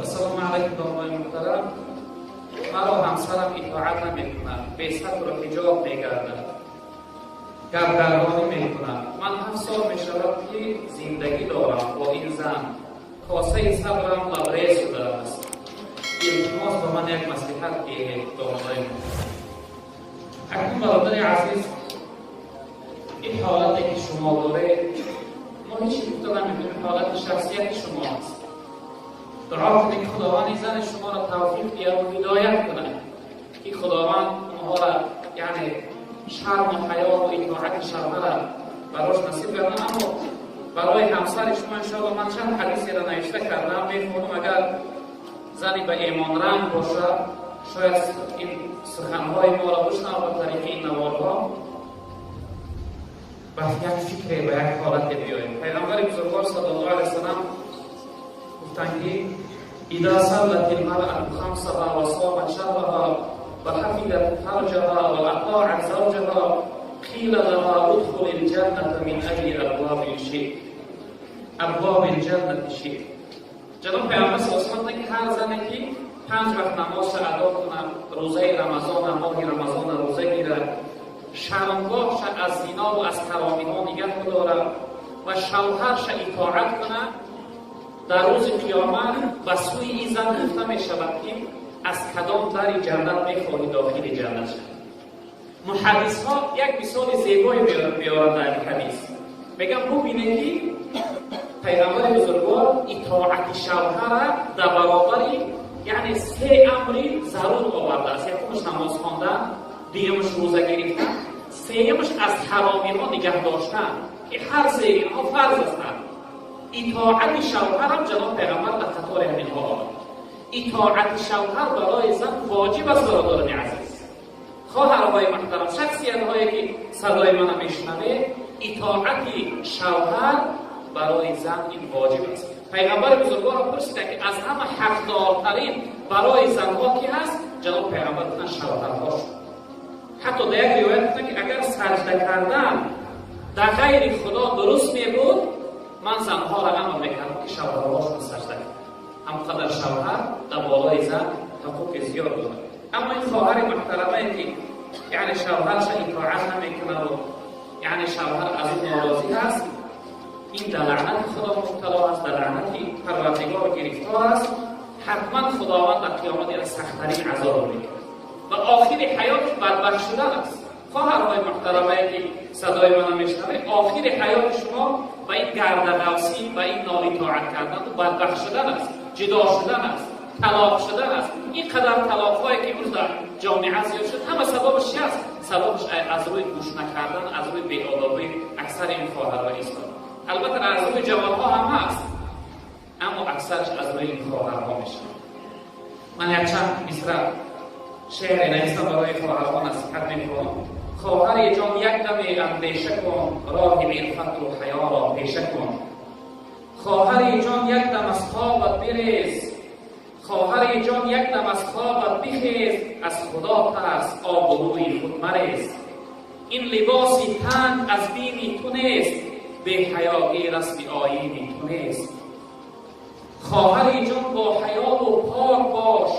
Ассалому алайкум, домои муҳтарам. Маро ҳамсарам итоат намекунад, бесатру ҳиҷоб мегардад, гапгардонӣ мекунад. Ман 7 сол мешавад, ки зиндагӣ дорам бо ин зан. Косаи сабрам лабрез шудааст. Илтимос, ба ман як маслиҳат диҳед, домои муҳтарам. Акнун, бародари азиз, ин ҳолате ки шумо доред, мо ҳеҷ гуфта наметавонем, ҳолати шахсияти шумо аст. Дуо кунед, ки Худованд ин зани шуморо тавфиқ диҳад ва ҳидоят кунад, ки Худованд онҳоро, яъне, шарму ҳаё ва итоати шавҳара барош насиб гардад. Аммо барои ҳамсари шумо, иншоалло, ман чанд ҳадисеро навишта кардам, мехонам. Агар зани ба эмонранг бошад, шояд ин суханҳои моро бишнавад, ба тариқи ин наворҳо ба як фикре, ба як ҳолате биёем. Пайғамбари бузургвор саллаллоҳу алайҳи васаллам гуфтанд, ки إذا صلت المرأة خمسها وصامت شهرها وحفظت فرجها وأطاعت زوجها قيل لها ادخل الجنة من أي أبواب شئت، أبواب الجنة شئت. Ҷаноб Пайғамбар саллаллоҳу алайҳи ки ҳар зане ки панҷ вақт намозша адо кунад, рӯзаи Рамазона, моҳи Рамазона рӯза гирад, шармгоҳша аз зинову аз ҳаромиҳо нигаҳ бидорад ва шавҳарша итоат кунад, дар рӯзи қиёмат ба сӯи ин зан гуфта мешавад, ки аз кадом дари ҷаннат мехоҳӣ дохили ҷаннат шавӣ? Муҳаддисҳо як мисоли зебое меоранд дар ин ҳадис. Мегӯям, бубинед, ки Пайғамбари бузургвор итоати шавҳара дар баробари, яъне, се амри зарур овардааст: якумаш намоз хондан, дуюмаш рӯза гирифтан, сеюмаш аз ҳаромиҳо нигаҳ доштан, ки ҳар се инҳо фарз ҳастанд. Итоати шавҳарам ҷаноб Пайғамбар дар қатори ҳаминҳо овард. Итоати шавҳар барои зан воҷиб аст. Бародарони азиз, хоҳарҳои муҳтарам, шахсиятҳое ки садои мана мешунавед, итоати шавҳар барои зан ин воҷиб аст. Пайғамбари бузургворро пурсиданд, ки аз ҳама ҳақдортарин барои занҳо ки ҳаст? Ҷаноб Пайғамбар гуфтанд: шавҳарҳошон. Ҳатто дар як ривоят гуфтанд, ки агар саҷда кардан дар ғайри Худо дуруст мебуд, ман занҳоро амр мекардам, ки шавҳарҳошон саҷда кунанд. Ҳамқадар шавҳар дар болои зан ҳуқуқи зиёд дорад. Аммо ин хоҳари муҳтарамае ки, яъне, шавҳарша итоат намекунаду, яъне, шавҳар аз ӯ норозӣ ҳаст, ин дар лаънати Худо мубтало аст, дар лаънати Парвардигор гирифтор аст. Ҳатман Худованд дар қиёмат ина сахттарин азобро мекунад ва охири ҳаётиш бадбахт шудан аст. Хоҳарҳои муҳтарамае ки садои мана мешунавед, охири ҳаёти шумо ба ин гардағавсӣ, ба ин ноитоат кардану бадбахт шудан аст, ҷудо шудан аст, талоқ шудан аст. Ин қадар талоқҳое ки имрӯз дар ҷомеа зиёд шуд, ҳама сабабаш чи аст? Сабабаш аз рӯи гӯш накардан, аз рӯи беодобии аксари ин хоҳарҳои ислом. Албатта, аз рӯи ҷавонҳо ҳам ҳаст, аммо аксараш аз рӯи ин хоҳарҳо мешавад. Ман якчанд мисра шеъре навистам, барои хоҳарҳо насиҳат мекунам. Хоҳари ҷон, як даме андеша кун, роҳи ирфату ҳаёро пеша кун. Хоҳари ҷон, як дам аз хобат бирез. Хоҳари ҷон, як дам аз хобат бихез, аз Худо тарс, обрӯи худ марез. Ин либоси танг аз бими ту нест, беҳаёӣ расми оини ту нест. Хоҳари ҷон, бо ҳаёву пок бош,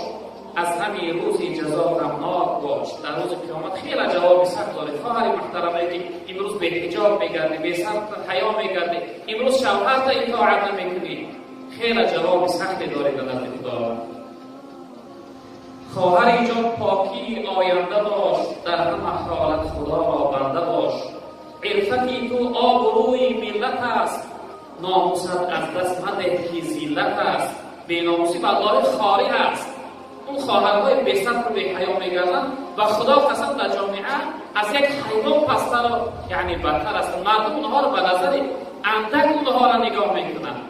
аз ғами рӯзи ҷазо ғамнок бош. Дар рӯзи қиёмат хеле ҷавоби сахт доред, хоҳари муҳтарамае ки имрӯз беҳиҷоб мегардӣ, бесар ҳаё мегардӣ, имрӯз шавҳарта итоат намекунӣ. Хеле ҷавоби сахте доред дар назди Худованд. Хоҳари ҷон, покии оянда бош, дар ҳама ҳолат Худоро банда бош. Ирфати ту обрӯи миллат аст, номусат аз даст мадеҳ, ки зиллат аст. Беномусӣ валлоҳи хорӣ аст. Он хоҳарҳои бесатру беҳаё мегарданд, ба Худо қасам, дар ҷомеа аз як ҳайвон пасттару, яъне, бадтар аст. Мардум онҳоро ба назари андак онҳоро нигоҳ мекунанд.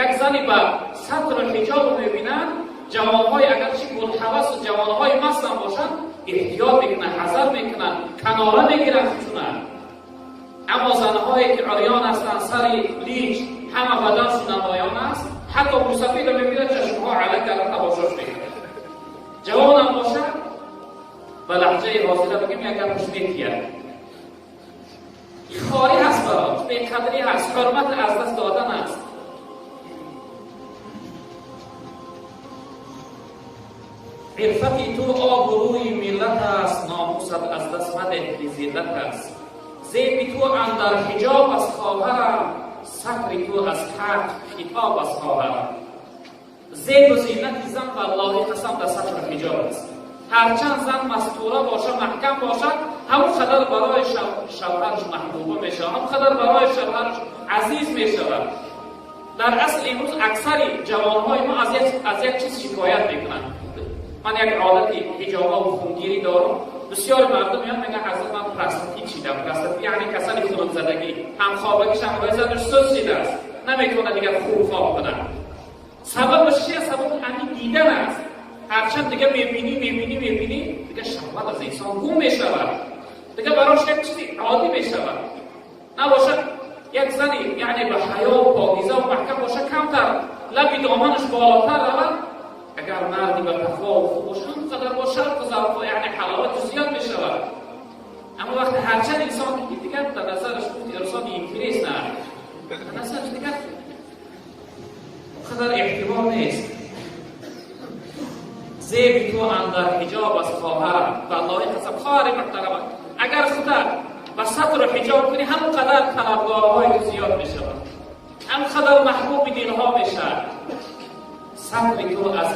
Як зани ба сатру ҳиҷобу мебинанд, ҷавонҳои агарчи булҳавасу ҷавонҳои мастам бошанд, эҳтиёт мекунанд, ҳазар мекунанд, канора мегиранд хучунанд. Аммо занҳое ки урён ҳастанд, сари лич, ҳама баданшон намоён аст, ҳатто мусафида мебинад, чашмҳо ала карда тамошош мекунад. Ҷавонам бошад, ба лаҳҷаи ҳозира бигем, як гапаш метияд. Хорӣ ҳаст барош, беқадрӣ ҳаст, ҳурмат аз даст додан аст. Иффати ту обрӯи миллат аст, номусат аз даст мадеҳ, ки зиллат аст. Зеби ту андар ҳиҷоб аст, хоҳарам, сатри ту аз ҳақ хитоб аст, хоҳарам. Зебу зинати зан валлоҳи қасам дар сатри ҳиҷоб аст. Ҳарчанд зан мастура бошад, маҳкам бошад, ҳамон қадар барои шавҳараш маҳбуба мешавад, ҳамон қадар барои шавҳараш азиз мешавад. Дар асл имрӯз аксари ҷавонҳои мо аз як чиз шикоят мекунанд. Ман як одати ҳиҷоба ва хунгирӣ дорам. Бисёр мардум меоянд, мегӯянд: «Ҳазрат, ман простатит шидам». Простатит яъне касали хунукзадагӣ, ҳамхобагиш ҳамроҳи занаш суст шидааст, наметавонад дигар хуб хоб кунад. Сабабаш чист? Сабаб ҳамин дидан аст. Ҳарчанд дига мебинӣ, мебинӣ, мебинӣ, дига шаҳват аз инсон гум мешавад, дига барош як чизи оддӣ мешавад. Набошад, як зани яъне ба ҳаё, покиза ва маҳкам бошад, камтар лаби доманаш болотар равад, агар марди ба тақво хуб бошад, ҳам қадар бо шавқу завқу яъне ҳаловати зиёд мешавад. Аммо вақте ҳарчанд инсон ки дигар дар назараш гуфти инсон интересно, дар назараш дигар қадар эътибор нест. Зеби ту андар ҳиҷоб аст, хоҳарам. Валлоҳи қасам, хоҳари муҳтарама, агар худа ба сатру ҳиҷоб кунӣ, ҳамон қадар талабгорҳои ту зиёд мешавад, ҳамон қадар маҳбуби дилҳо мешавад. Сатри ту аз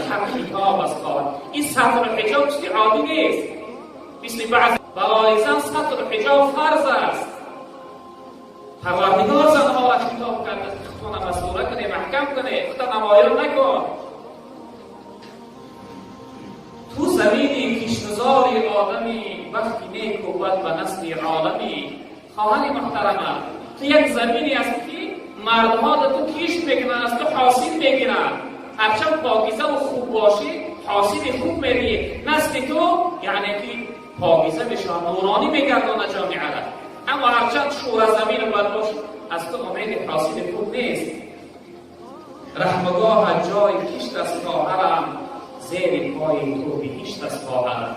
ҳақ хитоб аст, хоҳар. Ин сатру ҳиҷоб чизи оддӣ нест. Мисли баъзе барои зан сатру ҳиҷоб фарз аст. Парвардигор занҳоро хитоб кардааст, ки худтона мастура кунед, маҳкам кунед, худта намоён накун. Ту замини киштзори одами, бахти неку бад ба насли олами. Хоҳари муҳтарама, ту як замине ҳастӣ, ки мардҳо дар ту кишт мекунанд, аз ту ҳосил мегиранд. Ҳарчанд покизаву хуб бошӣ, ҳосили хуб медиҳӣ. Насли ту яъне ки покиза мешавад, нуронӣ мегардонад ҷомеаро. Аммо ҳарчанд шӯра замину бад бошӣ, аз ту умеди ҳосили хуб нест. Раҳмгоҳа ҷои кишт аст, хоҳарам, зери пои ту биҳишт аст, хоҳарам.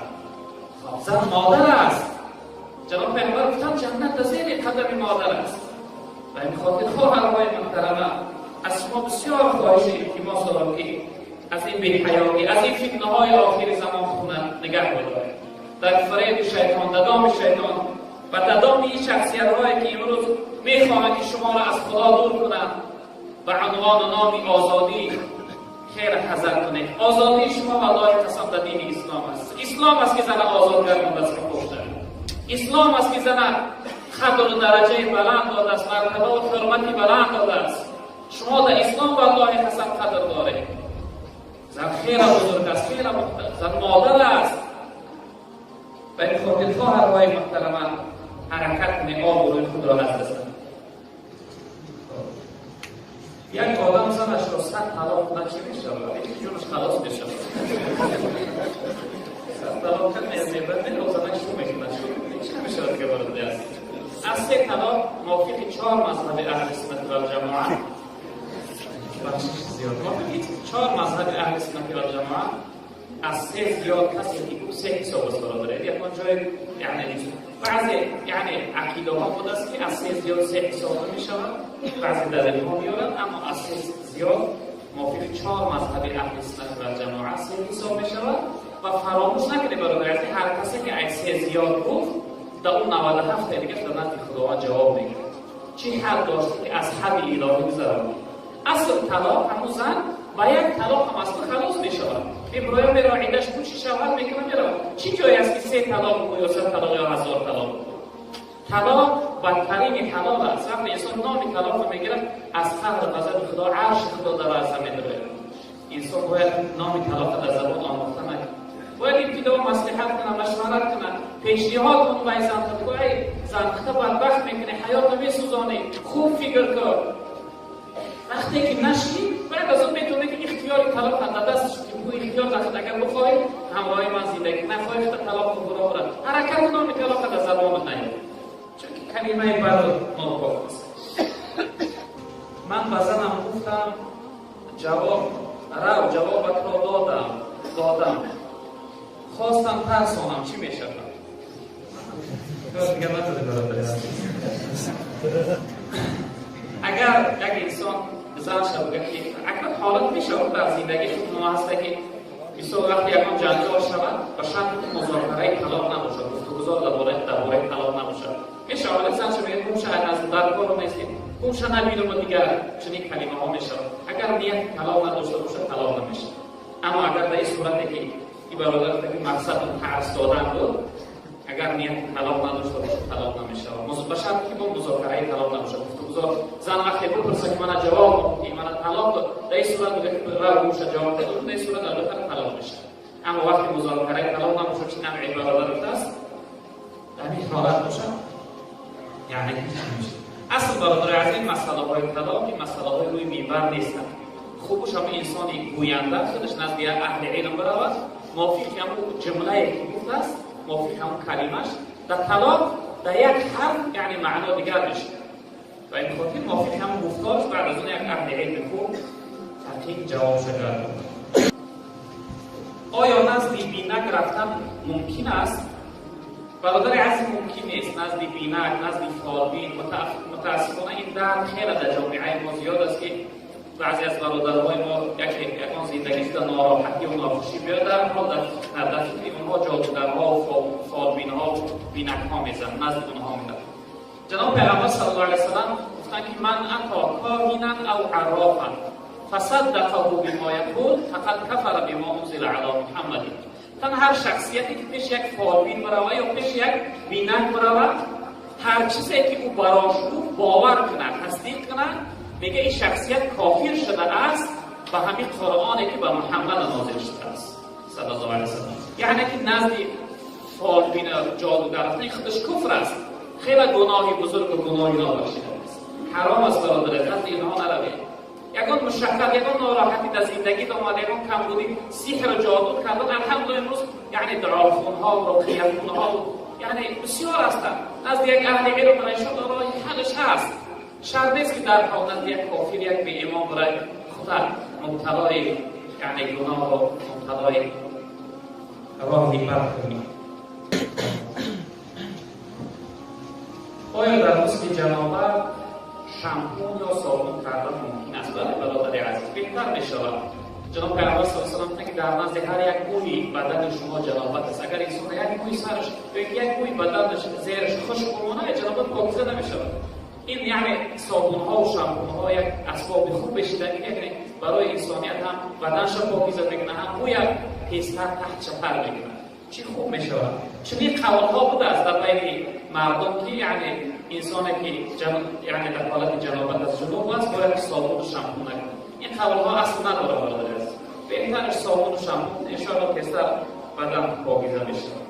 Зан модар аст. Ҷаноб Паёмбар гуфтанд: «Ҷаннат дар зери қадами модар аст». Ба ин хотир, хоҳарҳои муҳтарама, аз шумо бисёр хоҳиши илтимос дорам, ки аз ин беҳаёӣ, аз ин фитнаҳои охири замон худтона нигаҳ بدارед. Дар фареби шайтон, дар доми шайтон ва дар доми ин шахсиятҳое, ки имрӯз мехоҳанд, ки шуморо аз Худо дур кунанд ба унвону номи озодӣ, хеле ҳазар кунед. Озодии шумо валлоҳи қасам дар дини ислом аст. Ислом аст, ки зана озод гардондааст ҳуқуқ. Ислом аст, ки зана қадру дараҷаи баланд додааст, мартабаву ҳурмати баланд додааст. Шумо дар ислом валлоҳи қасам қадр доред. Зан хеле бузург аст, хеле зан модар аст. Ба ин хотир, хоҳарҳои муҳтарама, ҳаракат кунед, обрӯи худро аз даст. Як одам занашро 100 талоқ кунад, чӣ мешавад? Ҷонаш халос мешавад. 100 талоқ кард, мебарад, занак шу мекунад, чӣ намешавад дига, бародар аст. Аз се талоқ мувофиқи чор мазҳаби аҳли суннати валҷамоа, бахшиш зиёд, мувофиқи чор мазҳаби аҳли суннати валҷамоа, аз се зиёд касе ки гуфт, се ҳисоб аст, бародар. Ягон ҷой яъне баъзе яъне ақидаҳо будааст, ки аз се зиёд се ҳисоб намешавад, баъзе далелҳо меоранд, аммо аз се зиёд мувофиқи чор мазҳаби аҳли суннати валҷамоа се ҳисоб мешавад. Ва фаромӯш накунед, бародар, ҳар касе ки аз се зиёд гуфт, дар он 97 дигар дар назди Худованд ҷавоб мегирад. Чӣ ҳад дошт, ки аз ҳадди илоҳӣ гузаронӣ? Асл талоқ, ҳамун зан ба як талоқ ҳам аз ту халос мешавад. Мебироя, мерава, иддаш пуши шавҳар мекунад, меравад. Чӣ ҷое аст, ки се талоқ бигӯ ё 100 талоқ ё 1000 талоқ бигӯ? Талоқ бадтарини ҳалол аст. Вақте инсон номи талоқро мегирад, аз қаҳру ғазаби Худо арши Худо дар ларза медарояд. Инсон бояд номи талоқро дар забон омӯхта накунад. Бояд ибтидо маслиҳат кунад, машварат кунад, пешниҳод кун ба зан: «Эй зан, худта бадбахт мекунӣ, ҳаётро месӯзонӣ, хуб фикр кун». Вақте ки нашинӣ, баъд аз он метавонӣ, ки ихтиёри талоқ дар дасташ, ки бу ихтиёр дар агар бихоҳӣ, ҳамроҳи ман зиндагӣ, нахоҳӣ, худта талоқ кун, баробара. Ҳаракат, номи талоқа дар забонат наёр, чунки калимаи баду нопок аст. Ман ба занам гуфтам: «Ҷавоб рав, ҷавобатро додам». Хостам тарсонам, чӣ мешавад? Дигар надоди, бародар. Агар як инсон зан шава, ки акнун ҳолат мешавад дар зиндагии худ мо ҳаста, ки Мисол вақте ягон ҷанҷол шавад, ба шарти ки музокараи талоқ набошад, гуфтугузор дар бораи талоқ набошад. Мешавад, вале занша мегӯяд гумша аз дар кору нестем, гумша набинам ва дигар чунин калимаҳо мешавад. Агар нияти талоқ надошта бошад, талоқ намешавад. Аммо агар дар ин сурате ки ин бародар гуфта ки мақсад тарс додан буд, агар нияти талоқ надошта бошад, талоқ намешавад. Ба шарте ки бо музокараи талоқ набошад, гуфтугузор зан вақте бипурсад ки мана ҷавоб ки мана талоқ дод, дар ин сурат мегӯяд ки рав гумша ҷавоб дод, дар ин сурат албатта талоқ мешавад. Аммо вақте музокараи талоқ набошад, чи навъи бародар гуфтааст, дар ин ҳолат бошад, яъне ки чӣ мешавад? Асл бародари азиз, масъалаҳои талоқ ин масъалаҳои рӯи минбар нестанд. Хубаш ҳам инсони гӯянда худаш назди як аҳли илм биравад, мувофиқи ҳамун ҷумлае ки гуфтааст, мувофиқи ҳамун калимаш дар талоқ дар як ҳарф яъне маъно дигар мешавад. Ва ин хотир мувофиқи ҳамун гуфтораш баъд аз он як аҳли илми хуб таҳқиқ ҷавоб шагар. Оё назди бинак рафтан мумкин аст? Бародари азиз, мумкин нест. Назди бинак, назди фолбин, мутаассифона ин дард хеле дар ҷомеаи мо зиёд аст ки баъзе аз бародарҳои мо ягон зиндагиш дар нороҳатӣ ва нохушӣ биёд, дар ҳол дар фикри онҳо ҷодугарҳо, фолбинҳо, бинакҳо мезананд, назди онҳо мераванд. Ҷаноб Пайғамбар саллаллоҳу алайҳи васаллам гуфтанд ки ман ато коҳинан ав аррофан фасаддақаҳу бима яқул фақад кафара бима унзила ала Муҳаммадин. Тан ҳар шахсияте ки пеш як фолбин биравад ё пеш як бинак биравад, ҳар чизе ки ӯ барош гуфт бовар кунад, тасдиқ кунад, мегӯяд ин шахсият кофир шудааст ба ҳамин Қуръоне ки ба Муҳаммад нозил шудааст саллаллоҳу алайҳи васаллам. Яъне ки назди фолбин ҷодугар рафтан худаш куфр аст, хеле гуноҳи бузург ва гуноҳи нобахшида аст. Ҳаром аст бародар, назди инҳо наравед. Ягон мушаккат, ягон нороҳатӣ дар зиндагӣ омад, ягон камбудӣ, сиҳру ҷоду кардан, алҳамдулиллоҳ имрӯз яъне дуохунҳо, руқияхунҳо яъне бисёр ҳастанд. Назди як аҳли илм иншоаллоҳ роҳи ҳаллаш ҳаст. Шарт нест ки дар ҳол назди як кофир, як беимон барои худа мубталои яъне гуноҳу мубталои роҳи бад кунӣ. Оё дар ғусли ҷанобат шампун ё собун кардан мумкин аст? Бале бародари азиз, беҳтар мешавад. Ҷаноб Пайғамбар саллаллоҳу алайҳи васаллам гуфтанд ки дар назди ҳар як мӯи бадани шумо ҷанобат аст. Агар инсон як мӯи сараш ё як мӯи баданаш зераш хушк бимонад, ҷанобат покиза намешавад. Ин яъне собунҳо ва шампунҳо як асбоби хуб бешиданӣ, яъне барои инсоният ҳам баданша покиза мекунад, ҳам мӯя тезтар таҳчатар мекунад. Чӣ хуб мешавад. Чунин қавлҳо будааст дар байни мардум ки яъне инсоне ки яъне дар ҳолати ҷанобат аз ҷунуб аст, бояд ки собуну шампун накунад. Ин қавлҳо асл надорад бародари азиз. Беҳтараш собуну шампун, иншоаллоҳ тезтар бадан покиза мешавад.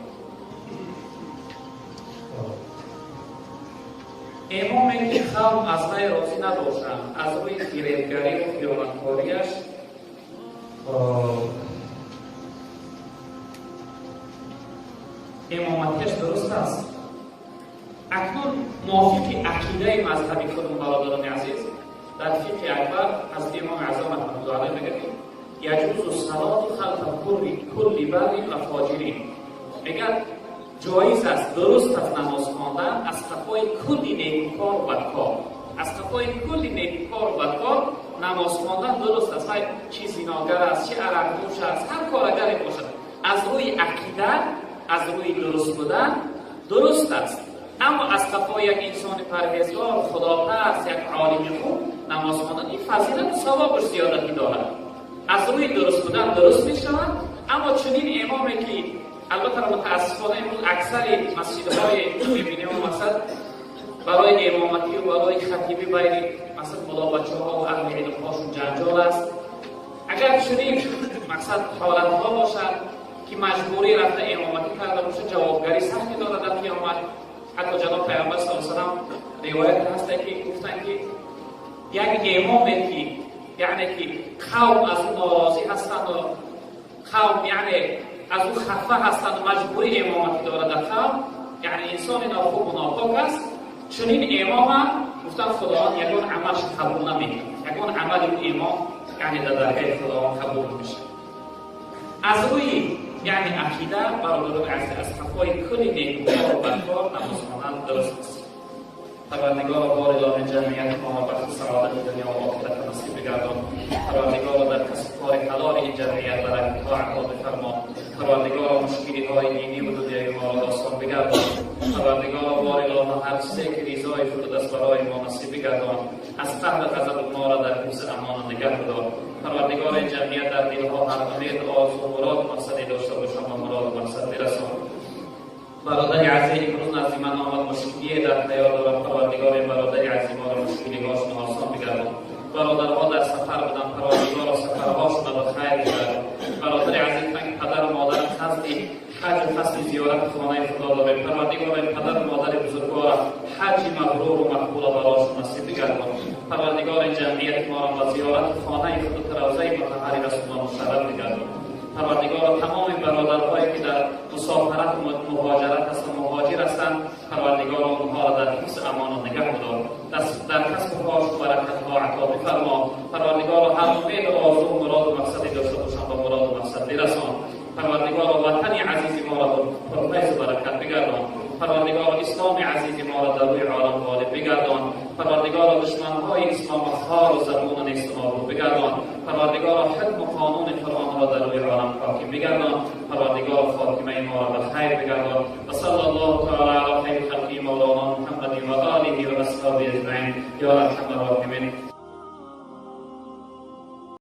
Имоме ки қавм аз вай розӣ набошанд, аз рӯи фиребгарӣ ва хиёнаткориаш имоматиаш дуруст аст. Акнун мувофиқи ақидаи мазҳаби худмон бародарони азиз, дар фиқҳи акбар ҳазрати имоми аъзам раҳматуллоҳи алайҳ мегӯяд ки яҷузу салоту халфа кулли баррин ва фоҷирин. Мегӯяд ҷоиз аст, дуруст аст намоз хондан аз қафои кулли некукор ва бадкор. Аз қафои кулли некукор ва бадкор намоз хондан дуруст аст. Вай чи зиногар аст, чи арақнӯш аст, ҳар кор агаре бошад, аз рӯи ақида, аз рӯи дуруст будан дуруст аст. Аммо аз қафои як инсони парҳезгор, худотарс, як олими хуб намоз хондан ин фазилату савобаш зиёдатӣ дорад. Аз рӯи дуруст будан дуруст мешавад. Аммо чунин имоме ки албатта мутаассифона имрӯз аксари масҷидҳои мебинем, мақсад барои имоматӣ ва барои хатибӣ байни масалан муллобачаҳо ва аҳли илмҳошон ҷанҷол аст. Агар чунин мақсад ҳолатҳо бошад ки маҷбурӣ рафта имоматӣ карда бошад, ҷавобгарӣ сахти дорад дар қиёмат. Ҳатто ҷаноб Пайғамбар саллаллоҳу алайҳи васаллам ривоят ҳаст ки гуфтанд ки як имоме ки яъне ки қавм аз ӯ норозӣ ҳастанд ва қавм яъне аз ӯ хафа ҳастанд, маҷбурӣ имоматӣ дорад дар қавм, яъне инсони нохубу нопок аст, чунин имома гуфтанд Худованд ягон амалш қабул намекунад, ягон амали ӯ имом яъне дар даргоҳи Худованд қабул намешавад. Аз рӯи яъне ақида бародарони азиз, аз қафои кулли некукор ва бадкор намоз хондан дуруст аст. Парвардигоро, бори илоҳи ҷамъияти моро бахти саодати дунё ва охират насиб бигардон. Парвардигоро, дар касбу кори حلال این جمعیت برکت‌ها عطا بفرما. پروردگارا مشکلی‌های دینی و دنیای ما را آسان بگردان. پروردگارا بار اله هر چیزی که رضای خود است برای ما نصیب بگردان. از قهر غضب ما را در حفظ امان نگه بدار. پروردگار این جمعیت در دلها هر امید، آرزو، مراد و مقصدی داشته باشند و مراد و مقصد برسان. برادر عزیز امروز نزد من آمد، مشکلی در خیال دارم. پروردگار برادر عزیز ما را مشکلی‌هاشون آسان بگردان. برادرها در سفر بودن، پروردگار سفرهاشون را به خیر بگردان. برادر عزیز من پدر و مادر قصد حج و قصد زیارت خانه خدا داره. پروردگار پدر و مادر بزرگوار حج مبرور و مقبول براشون نصیب بگردان. پروردگار جمعیت ما را به زیارت خانه خود روضه مطهر رسول الله مشرف بگردان. پروردگار تمام برادرهایی که در مسافرت و مهاجرت هستند، مهاجر هستند، پروردگار آنها را در حفظ امان و نگه بدار. در کسب و کارش برکت‌ها عطا بفرما. پروردگار هر امید و آرزو و مراد و مقصدی داشته باشند و مراد و مقصد برسان. پروردگار وطن عزیز ما را پرفیض و برکت بگردان. پروردگار اسلام عزیز ما را در روی عالم غالب بگردان. پروردگار دشمنهای اسلام خوار و زبون و نیست و نابود بگردان. پروردگار حکم و قانون قرآن را در روی عالم حاکم بگردان. پروردگار خاتمه ما را به خیر بگردان. و صلی الله تعالی علی خیر خلقی مولانا محمد و آله و اصحابه اجمعین یا ارحم الراحمین.